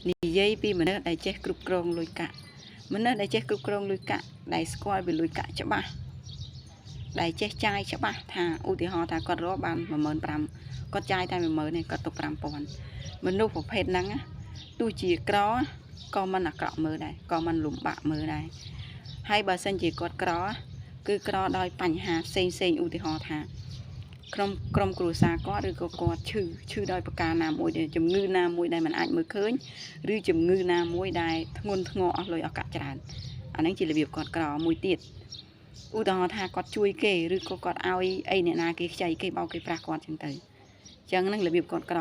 និយាយពីមនុស្សដែលចេះគ្រប់គ្រងលុយកាក់មនុស្សដែលចេះគ្រប់គ្រងលុយកាក់ដែលស្គាល់ពីលុយកាក់ច្បាស់ដែលចេះចាយច្បាស់ថាឧទាហរណ៍ថាគាត់រកបាន15000គាត់ចាយតែ10000ទេគាត់ទុក5000មនុស្សប្រភេទហ្នឹងទោះជាក្រក៏មិនអាក្រក់មើលដែរក៏មិនលំបាកមើលដែរហើយបើសិនជាគាត់ក្រគឺក្រដោយបញ្ហាផ្សេងផ្សេងឧទាហរណ៍ថាក្រុមក្រុមគ្រួសារគាត់ឬក៏គាត់ឈឺឈឺដោយប្រការណាមួយដែលជំងឺណាមួយដែលមិនអាចមើលឃើញឬជំងឺណាមួយដែលធ្ងន់ធ្ងរអស់លុយអស់កាក់ច្រើនអាហ្នឹងជារបៀបគាត់ក្រមួយទៀតឧទាហរណ៍ថាគាត់ជួយគេឬក៏គាត់ឲ្យអីអ្នកណាគេខ្ចីគេបោកគេប្រាស់គាត់ចឹងទៅចឹងហ្នឹងរបៀបគាត់ក្រ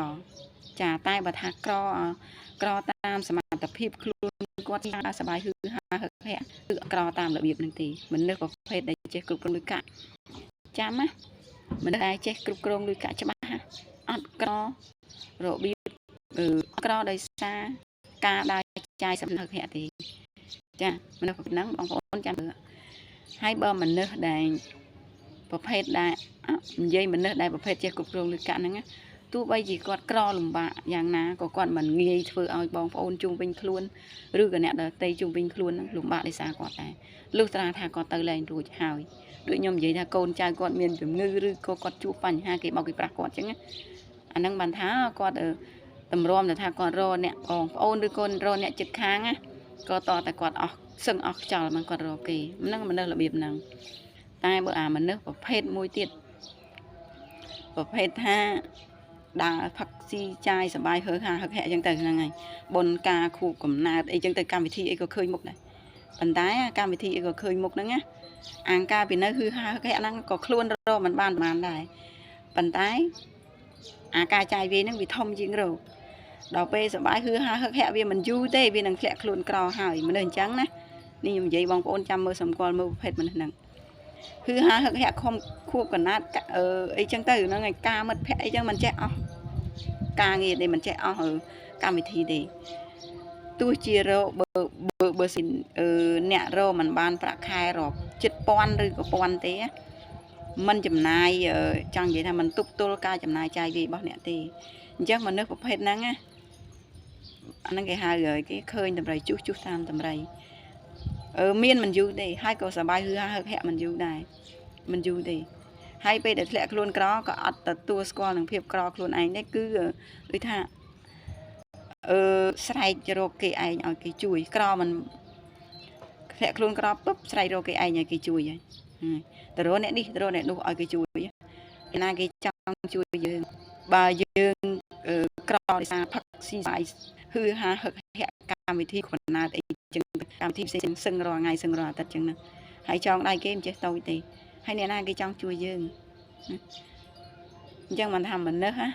ចាតែបើថាក្រក្រតាមសមត្ថភាពខ្លួនគាត់សบายហឺហាហឹកហែគឺក្រតាមរបៀបហ្នឹងទេមនុស្សប្រភេទដែលចេះគ្រប់គ្រងលុយកាក់ចាំណាមនុស្សដែលចេះគ្រប់គ្រងលុយកាក់ច្បាស់អត់ក្ររបៀបក្រដោយសារការដើរចាយសំណឹកហែទេចាមនុស្សប្រភេទហ្នឹងបងប្អូនចាំមើលហើយបើមនុស្សដែលប្រភេទដែលនិយាយមនុស្សដែលប្រភេទចេះគ្រប់គ្រងលុយកាក់ហ្នឹងទោះបីជាគាត់ក្រលំបាកយ៉ាងណាក៏គាត់មិនងាយធ្វើឲ្យបងប្អូនជុំវិញខ្លួនឬក៏អ្នកដទៃជុំវិញខ្លួនហ្នឹងលំបាកដោយសារគាត់ដែរលុះត្រាថាគាត់ទៅលែងរួចហើយដូចខ្ញុំនិយាយថាកូនចៅគាត់មានជំងឺឬក៏គាត់ជួបបញ្ហាគេបោកគេប្រាស់គាត់អញ្ចឹងអាហ្នឹងបានថាគាត់តម្រាំទៅថាគាត់រកអ្នកបងប្អូនឬកូនរកអ្នកចិត្តខាងណាក៏តតែគាត់អស់សឹងអស់ខ្យល់មិនគាត់រកគេហ្នឹងមនុស្សរបៀបហ្នឹងតែបើអាមនុស្សប្រភេទមួយទៀតប្រភេទថាដើរផឹកស៊ីចាយសបាយហឺហាហឹកហាក់អញ្ចឹងទៅហ្នឹងហើយបុណ្យការខួបកំណើតអីចឹងទៅកម្មវិធីអីក៏ឃើញមុខដែរប៉ុន្តែកម្មវិធីអីក៏ឃើញមុខហ្នឹងណាអាងការពីនៅហឺហាហឹកហាក់ហ្នឹងក៏ខ្លួនរកមិនបានប្រហែលដែរប៉ុន្តែអាការចាយវាហ្នឹងវាធំជាងរកដល់ពេលសបាយហឺហាហឹកហាក់វាមិនយូរទេវានឹងធ្លាក់ខ្លួនក្រហើយមនុស្សអញ្ចឹងណានេះខ្ញុំនិយាយបងប្អូនចាំមើលសម្គាល់មើលប្រភេទមនុស្សហ្នឹងហឺហាហឹកហាក់ខំខួបកណាត់អឺអីចឹងទៅហ្នឹងហើយការមិត្តភ័ក្តិអីចឹងមិនចេះអស់ការងារទេមិនចេះអស់កម្មវិធីទេទោះជារកបើបើបើស៊ីអឺអ្នករកមិនបានប្រាក់ខែរាប់ចិត្តពាន់ឬក៏ពាន់ទេមិនចំណាយចង់និយាយថាមិនទប់ទល់ការចំណាយចាយវាយរបស់អ្នកទេអញ្ចឹងមនុស្សប្រភេទហ្នឹងណាអាហ្នឹងគេហៅគេឃើញតម្រៃជុះជុះតាមតម្រៃអឺមានមិនយូរទេហើយក៏សบายហឺហាហឹកហាក់មិនយូរដែរមិនយូរទេហើយពេលដែលធ្លាក់ខ្លួនក្រក៏អត់ទទួលស្គាល់នឹងភាពក្រខ្លួនឯងដែរគឺដូចថាអឺស្រែករកគេឯងឲ្យគេជួយក្រមិនធ្លាក់ខ្លួនក្រពុបស្រែករកគេឯងឲ្យគេជួយហើយទៅរកអ្នកនេះទៅរកអ្នកនោះឲ្យគេជួយណាគេចង់ជួយយើងបើយើងក្រដោយសារផឹកស៊ីស្បាយហឺហាហឹកហាក់កម្មវិធីកំណើតអីចឹងកម្មវិធីផ្សេងសឹងរាល់ថ្ងៃសឹងរាល់អាទិត្យចឹងណាហើយចងដៃគេមិនចេះតូចទេហើយអ្នកណាគេចង់ជួយយើងអញ្ចឹងមិនថាមនុស្សហ៎